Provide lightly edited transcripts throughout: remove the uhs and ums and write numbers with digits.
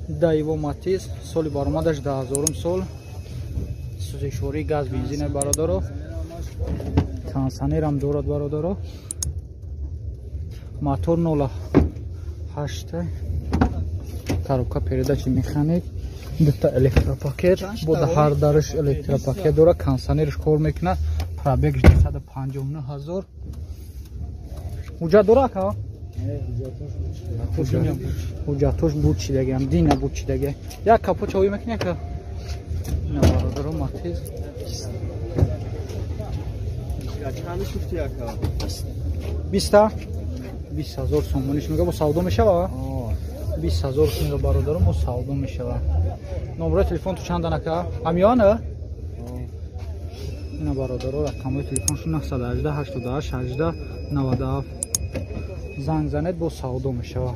Дайво Матиз, соли баромадаш 2000 сол. Сӯзишвории газ бензин бародаро. Кондиционерам дорад бародаро. Мотор 0.8. Коробка передачи механик, дута электропакет, бо ҳар дараш электропакет дора, кондиционерш кор мекунад, пробегш 259 ҳазор. Ҳуҷҷат дора ака? Ҳуҷҷатош буд чидагиам, дина буд чидаги. Як капот чавӣ мекунӣ ака? Ина бародаро Матиз. 20 ҳазор сомониш мега, бо савдо мешава? 20 ҳазор мега бародаро, бо савдо мешава. Номерои телефон ту чандан ака? Ҳамёна? Ина бародаро рақамҳои телефоншон 918 88 18 97. Занг занед, бо савдо мешава.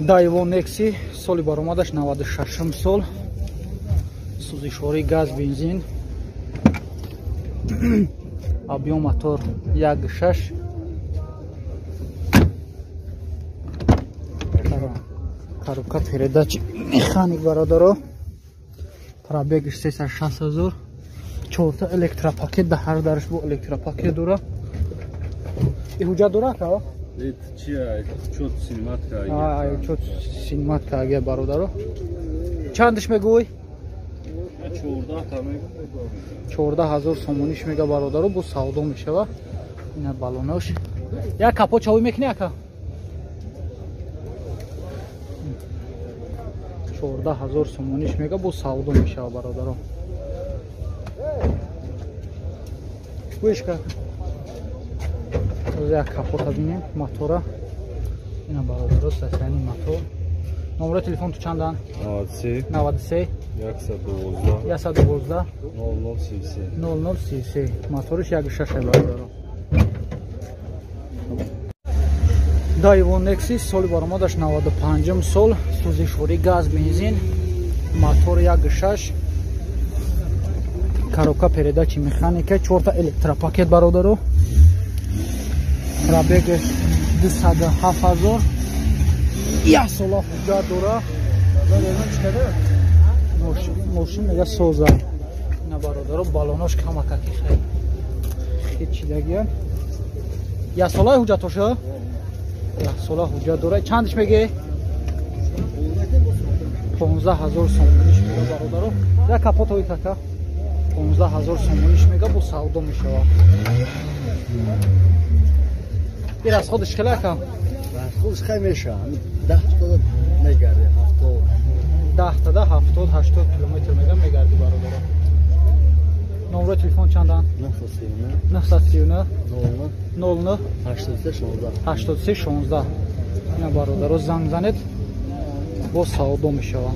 Дайво Некси, соли баромадаш 96 сол. Сӯзишвории газ бензин. Объем мотор 1.6. Коробка передачи механик бародаро. Пробегш 360 ҳазор. Чорта электропакет, да ҳар дараш бо электропакет дора. И ҳуҷҷат дора ака? Чот синматка аге бародаро. Чандиш мегӯй? 14 ҳазор сомониш мега бародаро, бо савдо мешава. Ина балонош. Як капот чавӣ мекунӣ ака? 14 ҳазор сомониш мега, бо савдо мешава бародаро. Гӯш кар. Як капота бинем, мотора. Ина бародаро, сасяни мотор. Номерои телефон ту чандан? 93 93 112 112 0033 0033. Моториш 1.6 бародаро. Дайво Некси, соли баромадаш 95 сол, сӯзишвории газ бензин, мотор 1.6, коробка передачи механика, чорта электропакет бародаро. Пробегаш 207 ҳазор. Як сола ҳуҷҷат дора. Мошин мега соза. Ина бародаро, балонош камакаки хел хит чидагиян. Як солаи ҳуҷҷатоша? Як сола ҳуҷҷат дора. Чандиш меге? 15 ҳазор сомониш мега бародаро. Як капот ҳои кака. 15 ҳазор сомониш мега, бо савдо мешава. Ин аз худаш хеле ака? Худаш хай меша. 10 та мегарди, 70. 10 та 70 80 километр мега мегарди бародаро. Номерои телефон чандан? 939 939 00 00 83 16 83 16. Ина бародаро занг занед, бо савдо мешава.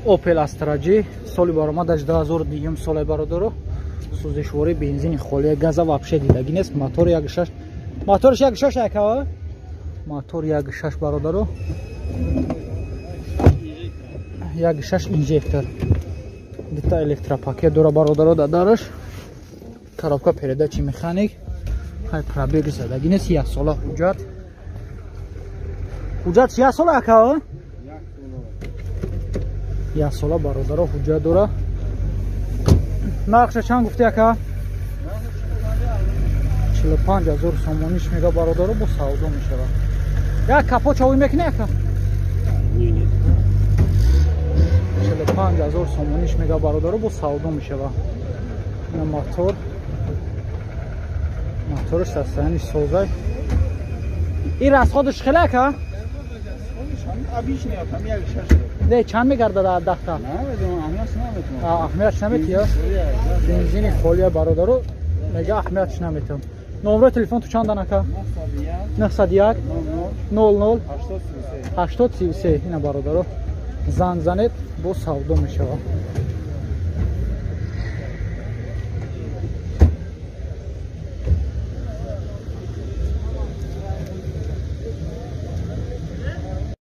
Opel Astra G, соли баромадаш 2002 соли бародаро. Сӯзишвории бензини холия, газа вообще дидаги нест. Мотор 1.6. Моторш 1.6 ака? Мотор 1.6 бародаро. 1.6 инжектор. Дута электропакет дора бародаро да дараш. Коробка передачи механик. Хай пробег задаги нест, як сола ҳуҷҷат. Ҳуҷҷат як сола ака? Як сола бародаро ҳуҷҷат дора. Нархша чанд гуфти ака? 45 ҳазор сомониш мега бародаро, бо савдо мешава. Як капот чавӣ мекунӣ ака? 45 ҳазор сомониш мега бародаро, бо савдо мешава. Ина мотор. Моторш састаяни созай. Ин расходаш хеле ака? Не, чанд мегардад аз даҳта? Аҳамиятш наметия? Бензини холия бародаро, мега аҳамиятш наметиҳам. Номерои телефон ту чандан ака? 901 00 80 33. Ина бародаро занг занед, бо савдо мешава.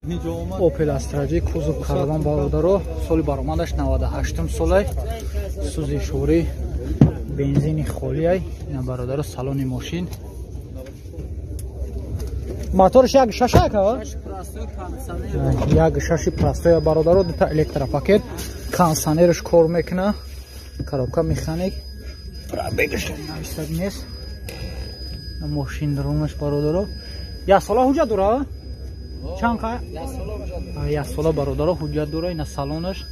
Opel Astra J кузов караван бародаро, соли баромадаш 98 солай, сӯзишворӣ, бензини холиай. Ина бародаро салони мошин. Моторш як шаша ка? Як шаши простоя бародаро, дута электропакет, кондиционерш кор мекуна, коробка механик, пробегаш нависак нест. Мошин дарунаш бародаро. Як сола ҳуҷҷат дора? Чанд қа? Як сола бародаро ҳуҷҷат дора, ина салонаш.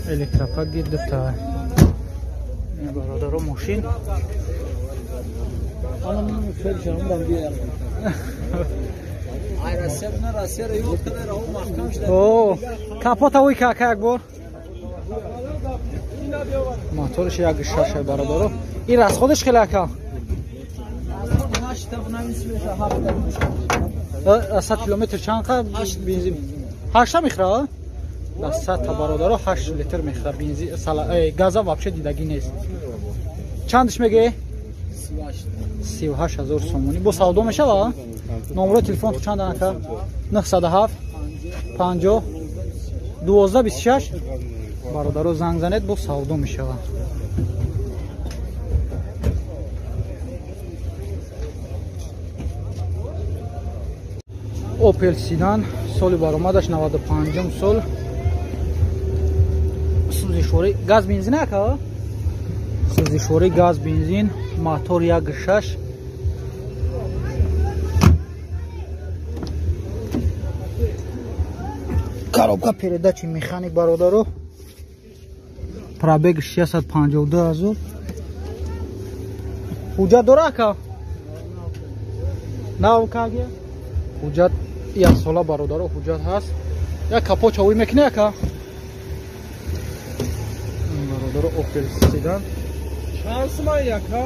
Электропакет дута. Ина бародаро мошин. О, капота уй кака як бор. Моторш як шаша бародаро. Ин расходаш хеле ака. 100 километр чанд қа бензин? 8 мехӯра? 100 та бародаро 8 литр мехӯра бензин. Газа вообще дидагӣ нест. Чандаш мегӯӣ? 38 ҳазор сомонӣ. Бо савдо мешава? Номерои телефон чанд ака? 907 50 12 26. Бародаро занг занед, бо савдо мешава. Opel Sedan соли баромадаш 95 сол, сӯзишворӣ, газ бензин ака? Сӯзишворӣ, газ бензин, мотор 1.6. Коробка передачи механик бародаро. Пробег 652 ҳазор. Ҳуҷҷат дора ака? Нав кагия? Ҳуҷҷат як сола бародаро ҳуҷҷат ҳаст. Як капот чавӣ мекунӣ ака? Бародаро Opel Sedan. Чанд суман яка?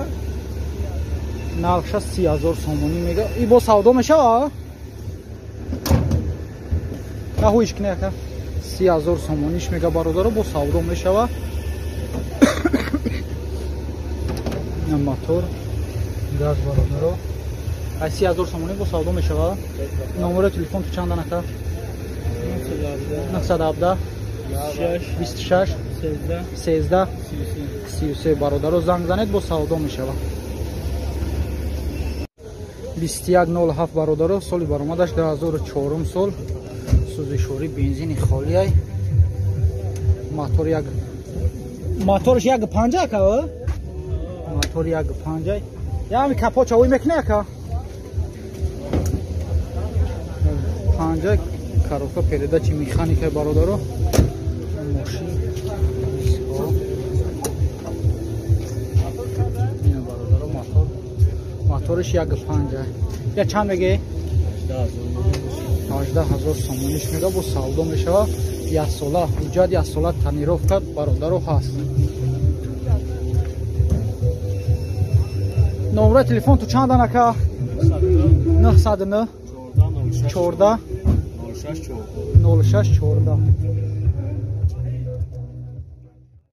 Нархша 30 ҳазор сомонӣ мега. И бо савдо мешава? На ҳуиш кунӣ ака? 30 ҳазор сомониш мега бародаро, бо савдо мешава. Мотор, газ бародаро. 30 ҳазор сомонӣ бо савдо мешава. Номерои телефон ту чанд ака? 917 26 13 33. Бародаро занг занед, бо савдо мешава. 2107 бародаро, соли баромадаш 2004 сол, сӯзишворӣ, бензини холиай. Мотор як моторш 1.5 ака? Мотор 1.5. Ями капот чавӣ мекунӣ ака? 5 коробка передачи механика бародаро. Мошин. Ина бародаро мотор. Моторш 1.5. Я чанд мегӣ? 18 ҳазор сомониш мега, бо савдо мешава. Як сола ҳуҷҷат, як сола тонировка бародаро ҳаст. Номерои телефон ту чанд ака? 909 14 06 14.